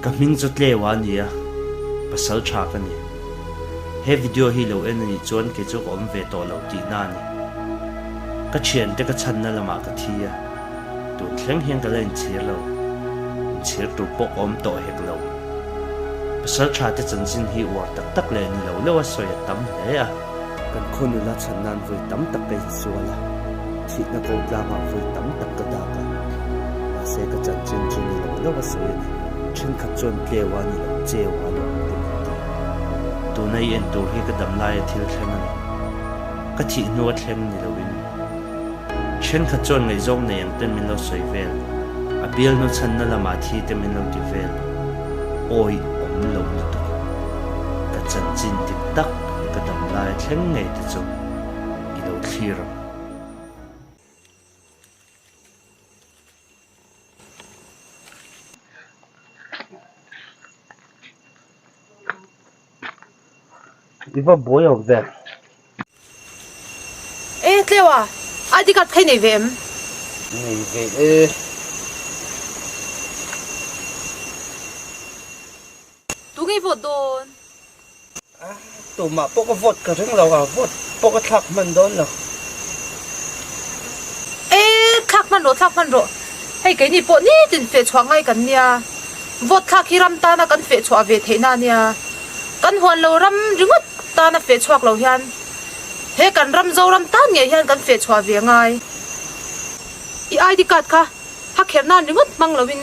Ka hming chu Tleua a ni a, pasal tha ka ni. He video hi lo en a nih chuan kei chu ka awm ve tawh lo tihna a ni. Ka thiante ka chhanna lamah ka thi a, tun thleng hian ka la inchhir lo. Inchhir tur pawh ka awm tawh hek lo. Pasal tha te chanchin hi uar tak tak leh ni lo lo a sawi a tam hle a. Kan khaw nula chhan nan vawi tam tak ka insual a, thihna ko tlangah vawi tam tak ka dak a, mahse ka chanchin chu ni lo lo a sawi a ni. Thenkhat chuan tleu a ni lo, cheu a lo ang te min ti. Tuna i en tur hi ka dam laia thil thleng a ni. Ka thih hnu a thleng ni loin. Thenkhat chuan ngaihzawng nei ang ten min lo sawi vel, a bialnu chhanna lamah thi te min lo ti vel. Awi awm lo lutuk. Ka chanchin dik tak ka dam laia thleng ngei te chu i lo thlir ang. I va buai awm ve. E tleu a, ID card kha i nei ve em? Nei ve e. Tu nge i vote dawn? Tumah pawh ka vote ka ring lo a, vote pawh ka thlak hman dawn lo. E, thlak hman rawh, thlak hman rawh. Hei keini pawh nitin feh chhuah ngai kan nia. Vote thlak hi ram tana kan feh chhuah ve theihna a nia. Kan huan lo ram ringawt tana feh chhuak lo hian he kan ram Zoram tan ngei hian kan feh chhuah ve a ngai. I ID card kha ha kher nan ringawt hmang loin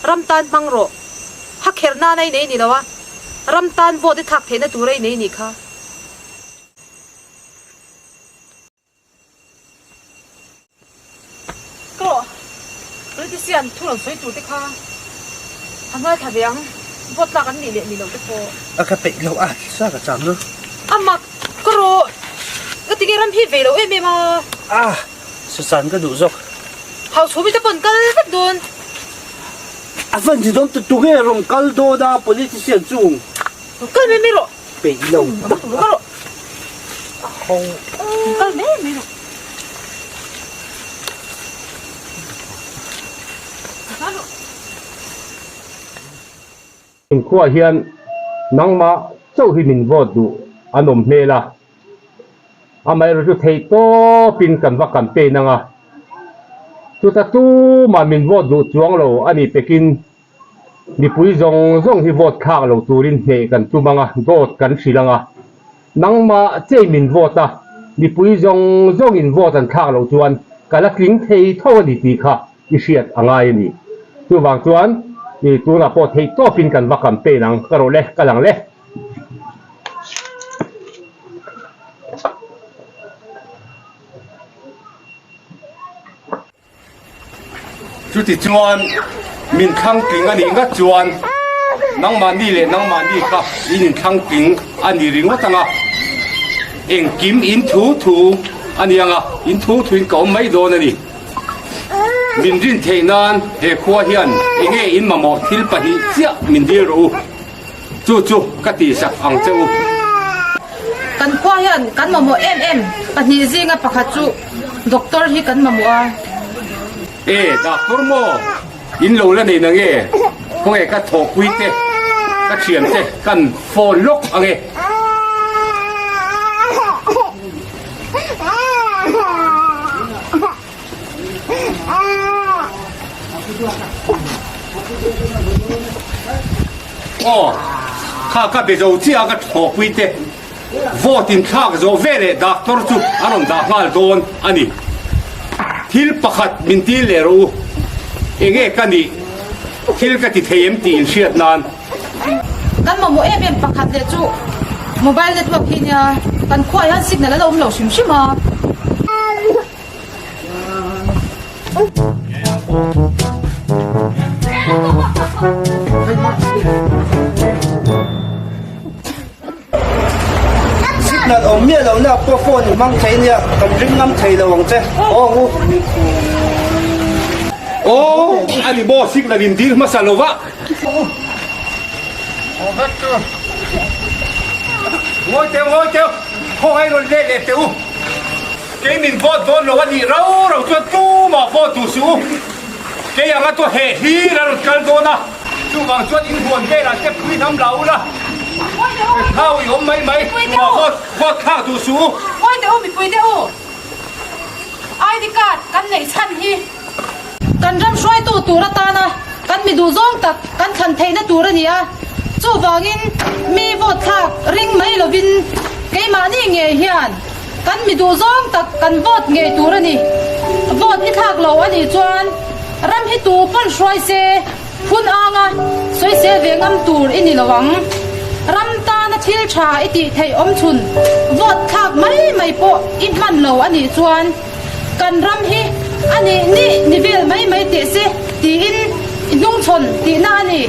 ram tan hmang rawh. Ha kher nan a inei ni lo a, ram tan vote i thlak theihna tur a inei nih kha. Ka rawh, politician thu rawn sawi tur te kha a ngaithla ve ang, vote tlak an nih leh nih loh te pawh. A ka peih loh a, sa ka chang lu. A mak, ka rawh, ka ti nge ram hi vei lo em em a. A, sachan ka duh zawk. Hauchhumi te pawh an kal vek dawn. A van ti dawn tu nge rawn kal dawn a politician chung. Kal mai mai rawh. Peih lo tak a. Kal rawh. A ho. Kal mai mai rawh. Kal rawh. Inkhuah hian nangmah chauh hi min vote duh an awm hmel a. Amaherawh chu theih tawpin kan va campaign ang a, chuta tumah min vote duh chuang lo a nih pekin mipui zawng zawng hi vote thlak lo turin hneh kan tum ang a, dawt kan hrilh ang a. Nangmah chei min vote a, mipui zawng zawngin vote an thlak loh chuan ka la tling thei tho a ni tih kha i hriat a ngai a ni. Chuvang chuan i tunah pawh theih tawpin kan va campaign ang, ka rawh le, ka lang le. Chutichuan, min thlang tling a nih ngat chuan nangmahni leh nangmahni kha in inthlang tling a ni ringawt ang a, engkim in thu thu a ni ang a, in thu thuin ka awm mai dawn a ni. Min rin theih nan he khua hian enge in mamawh thil pahnih chiah min dil rawh u. Chu chu ka tihsak ang che u. Kan khua hian kan mamawh em em pahnih zinga pakhat chu doctor hi kan mamawh a. E, doctor maw? In lo la nei nange? Khawnge ka thawhpui te, ka thian te kan phone lawk ange. Aw, kha ka be zo chiah a ka thawhpui te vote in thlak zawh ve leh doctor chu a rawn dah nghal dawn a ni. Thil pakhat min til leh rawh u, enge ka nih, thil ka ti thei em tih in hriat nan. Kan mamawh em em pakhat leh chu mobile network hi nia, kan khuaah hian signal a la awm lo hrim hrim a. Signal awm miah lo na pawh phone i hmang thei nia, kan ring ngam thei lo ang che. Aw ang u. Aw, a ni maw signal in dil hmasa lo va. Ngawi teu, ngawi teu, khawngaih rawn let leh teh u. Kei min vote dawn lo a nih rau rau chuan tumah vote duh suh u. Kei anga chu heh hlir a rawn kal dawn a. Chuvang chuan in huan velah te pui hnam la ula, thau i awm mai mai, vote vote thlak duh suh u. Ngawi teh u mipui te u, ID card kan neih chhan hi kan ram hruaitu tur atana kan mi duh zawng tak kan thlan theihna tur a ni a, chuvangin mi vote thlak ring mai lovin keimahni ngei hian Kan mi duh zawng tak kan vote ngei tur a ni. Vote i thlak lo a nih chuan ram hi tu pawn hruai se, phun anga sawisel ve ngam tur i ni lo ang. Ram tana thil tha i tih theih awm chhun vote thlak mai mai pawh i hman lo a nih chuan kan ram hi a nih nih ni vel mai mai teh se tiin i hnungchhawn tihna a ni.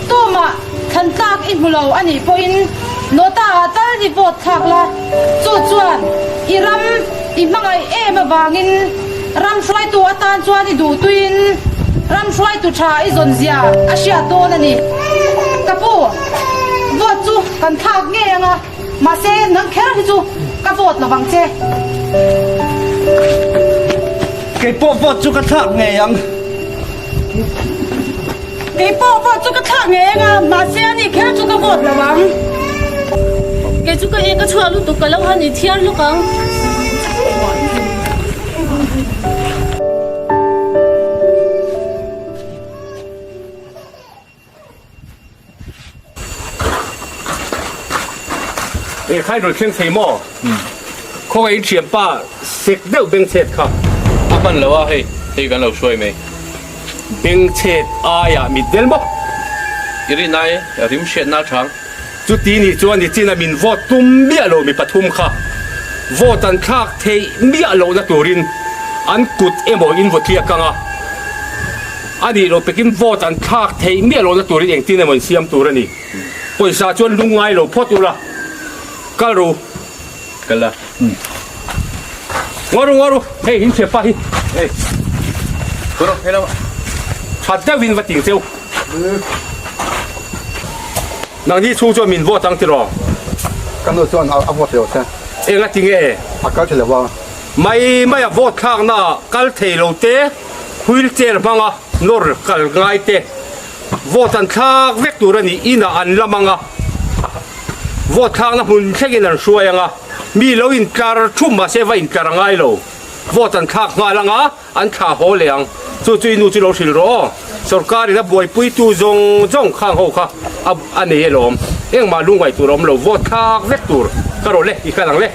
Tumah thlan tlak i hmu lo a nih pawhin Nota ah tal i vote thlak la, chu chuan i ram i hmangaih em avangin ram hruaitu atan chuan i duh tuiin ram hruaitu tha i zawn zia a hriat dawn a ni. Ka pu, vote chu kan thlak ngei ang a, mahse nang kher hi chu ka vote lovang che. Kei pawh vote chu ka thlak ngei ang. Kei pawh vote chu ka thlak ngei ang a, mahse ani kher chu ka vote lo ang. Kei chu ka ek a chhuah lutuk ka lo han i thiar lawk ang. E khai rawn thleng thei maw? Khawngaih in thianpa sek deuh bengchhet kha. A hman lo a hei, hei kan lo hruai mai. Bengchhet aiah mit del maw? I rin ai rim hriatna a chang. Chuti nih chuan i chin a min vote tum miah lo mi pathum kha vote an thlak theih miah lohna turin an kut emaw in vaw tliak ang a. A nih loh pekin vote an thlak theih miah lohna turin engtin emaw insiam tur a ni. Pawisa chuan lungngai lo phawt ula, kal ru. Kal la. Ngaw ru, ngaw ru, hei in chhe pa hi. Hei. Kawr rawh, hei lamah. Tha deuhin va ting cheu. Nangni chhung chuan min vote ang tiraw? Ka nu chuan a vote lo che. Enga tinge? A kal thei lo a. Mai maia vote thlakna kal thei lo te. Wheel chair hmanga nawr kal ngai te vote an thlak vek tur a ni. Inah an lam ang a, vote thlakna hmun thlengin an hruai ang a, mi lo intlar thum mahse va intlar a ngai lo. Vote an thlak nghal ang a, an thla haw leh ang. Chu chu i nu chu lo hrilh rawh aw. Sorkarin a buaipuitu zawng zawng khang ho kha a a nei alawm. Engmah lungngaih tur a awm lo, vote thlak vek tur ka rawh le, i kal ang le.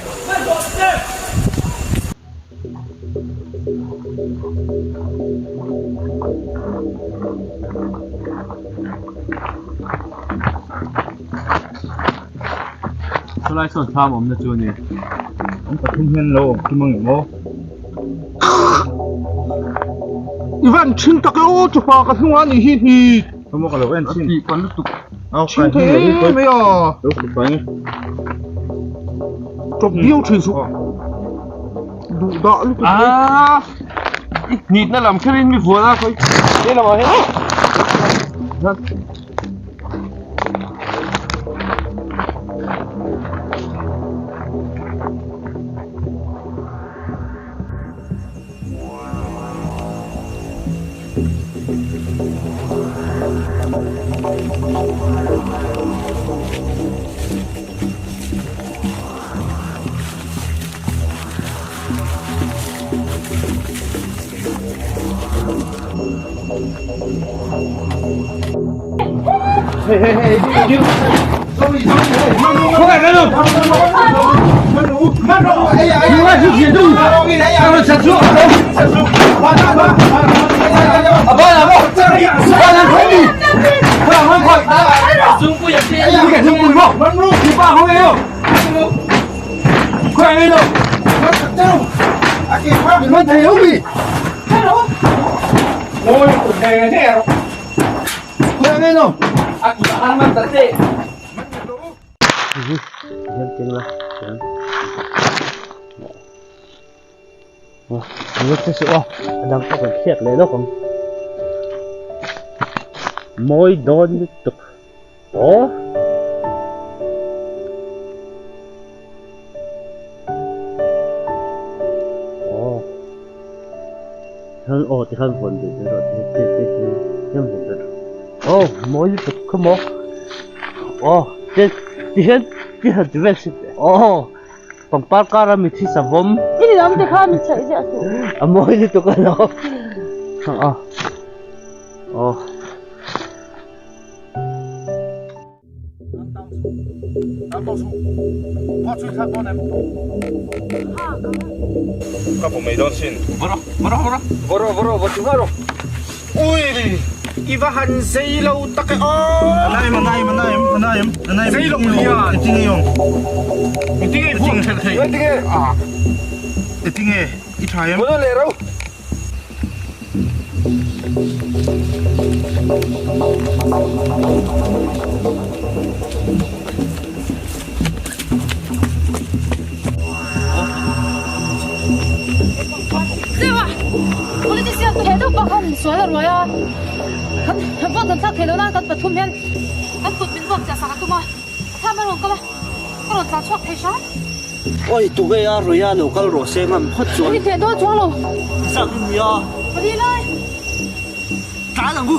Chulai sawn thlam awmna chu a ni. An pathum hian lo awm tum ang em aw? I van thin tak e aw chupa ka hnungah a nih hi hni. Khaw ka lo en thin. A tih pan lutuk. Thin thei em mai a. Lo kut bai nge. Chawp viau thin suh. Duh dah lutuk mai. Aaa i hnitna lam kherin mi vuan a khawi he lamah hian. Mawi dawn lutuk aw. Aw tikhan aw tikhan vawn bet rawh ti ti ti ti hian vawn bet rawh. Aw mawi lutuk kha maw aw te ti hian ti han ti vel si teh aw pangpar kara mithi savawm I lam te kha mi chhaih ziah suh a mawi lutuk a lo aw aw. Ka pawh mai dawn sin. Vawrh rawh, vawrh rawh, vawrh rawh. Vawrh rawh, vawrh rawh, vawrh rawh. Ui! I va han zei lo tak e aw! A na em, a na em, a na em, a na em, a na em. Zei lo hian. Engtin nge awm? Engtin nge i phuah hrelh thei? Engtin nge? Engtin nge i tha em? Vawrh leh ro. Zeuh a, politician te deuh pawh khan sual a ruai a, kan vote kan thlak thei lo nan kan pathum hian kan kut min vote chiah sak a tum a, a thlam a rawn kal a, ka rawn tlan chhuak thei hram. Oi tu nge a ruia lo kal rawh se ngam phawt chuan. Ni teh dawn chuang lo. Zak in nia. Pali lai. Tlan ang u.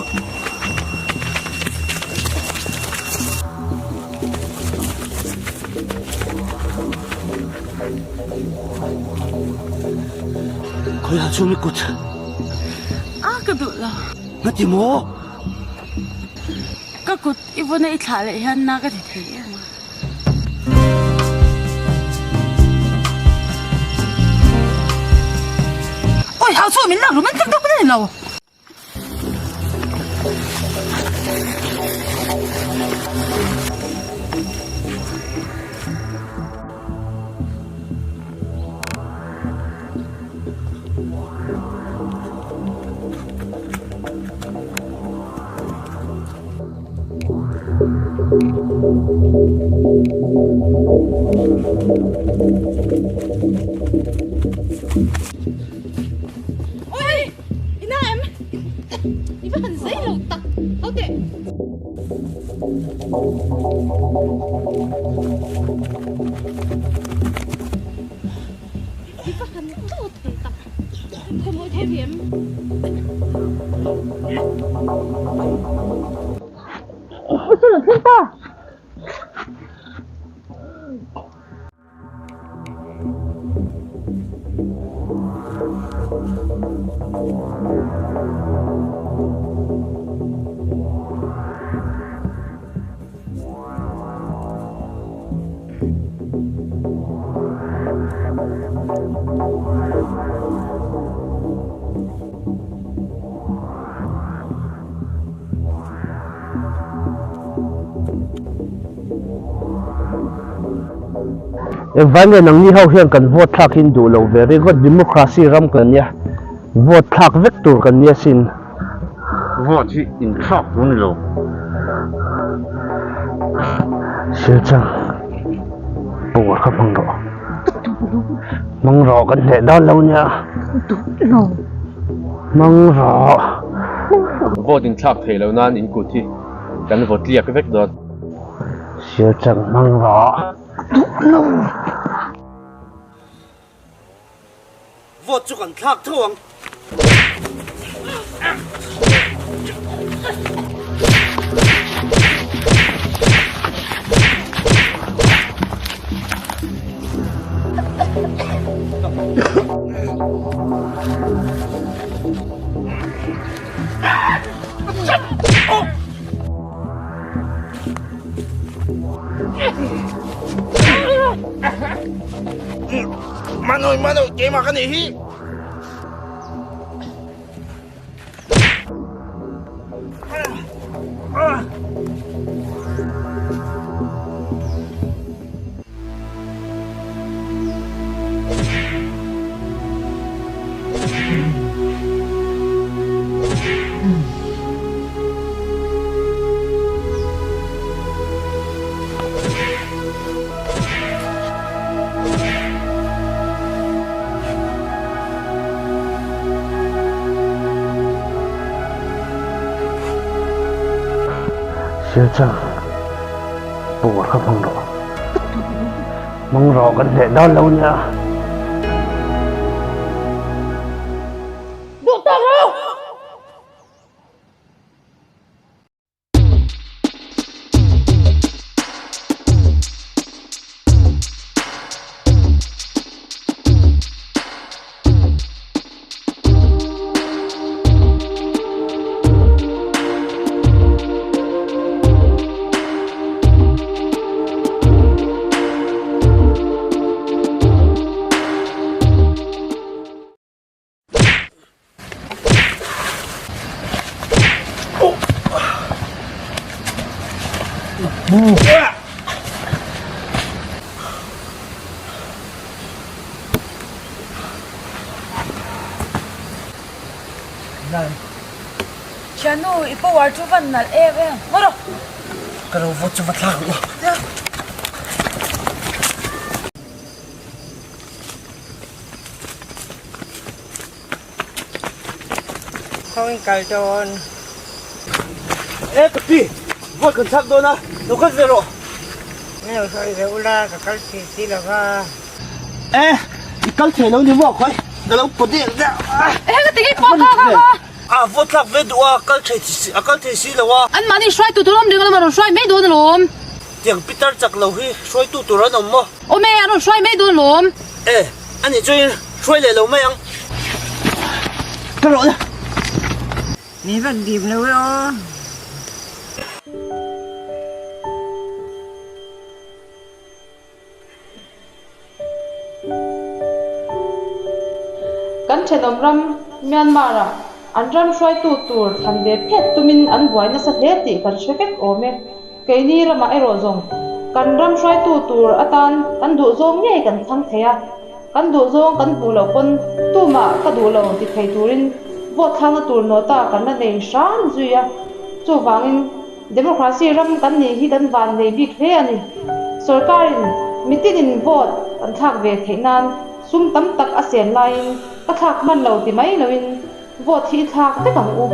Khawiah chuan i kut. A ka duh lo. Ngati maw? Ka kut i vawna i thlah leh hian na ka ti thei em a. Oi hau chu min lak rum an tlak deuh mai lo. Oi! I na em? I va han zei lo tak. Ho teh. I va han tlo thei tak. Khaw mawi thei ve em? Engvai nge nangni ho hian kan vote thlak hi duh lo ve ringawt democracy ram kan nia vote thlak vek tur kan nia sin. Vote hi inthlak tur ni lo. Silchang power kha hmang rawh. Hmang rawh kan hneh dawn lo nia. Hmang rawh. Vote inthlak theih loh nan in kut hi kan vote tliak vek dawn. Silchang hmang rawh. Vote chu kan thlak tho ang. Manoy manoy keimah ka nih hi. Silchar power kha hmang rawh hmang rawh kan hneh dawn lo nia. Duh tawk rawh! Thiannu, i power chu van nalh em em. Ngaw rawh. Ka lo vote chu va thlak ang aw. Khawiin kal dawn. E ka pi, vote kan thlak dawn a, lo kal ve rawh. Nge lo sawi ve ula, ka kal thei si lo va. E, i kal thei lo ni maw khawi, ka lo pawt deuh deuh a. E ka ti ngei pawh kha kha kha. A vote thlak ve duh a, kal thei si, a kal thei si lo a. Anmahni hruaitu tur awm reng alawm a rawn hruai mai dawn alawm. Tiang pitar chak lo hi hruaitu tur an awm maw? Awm e, an rawn hruai mai dawn lawm. E, a nih chuan hruai leh lo mai ang. Ka rawh le. Min van dim lo e aw. Kan thenawm ram Myanmar-ah an ram hruaitu tur thlan ve phet tumin an buai nasa hle tih kan hre vek awm e. Keini ramah erawh zawng kan ram hruaitu tur atan kan duhzawng ngei kan thlang thei a, kan duhzawng kan hmuh loh pawn tumah ka duh lo ti thei turin vote thlakna tur nota kan la nei hram zui a, chuvangin Democracy ram kan nih hi kan van nei bik hle a ni. Sorkarin mitinin vote kan thlak ve theih nan sum tam tak a sen laiin ka thlak hman lo ti mai loin vote hi i thlak vek ang u.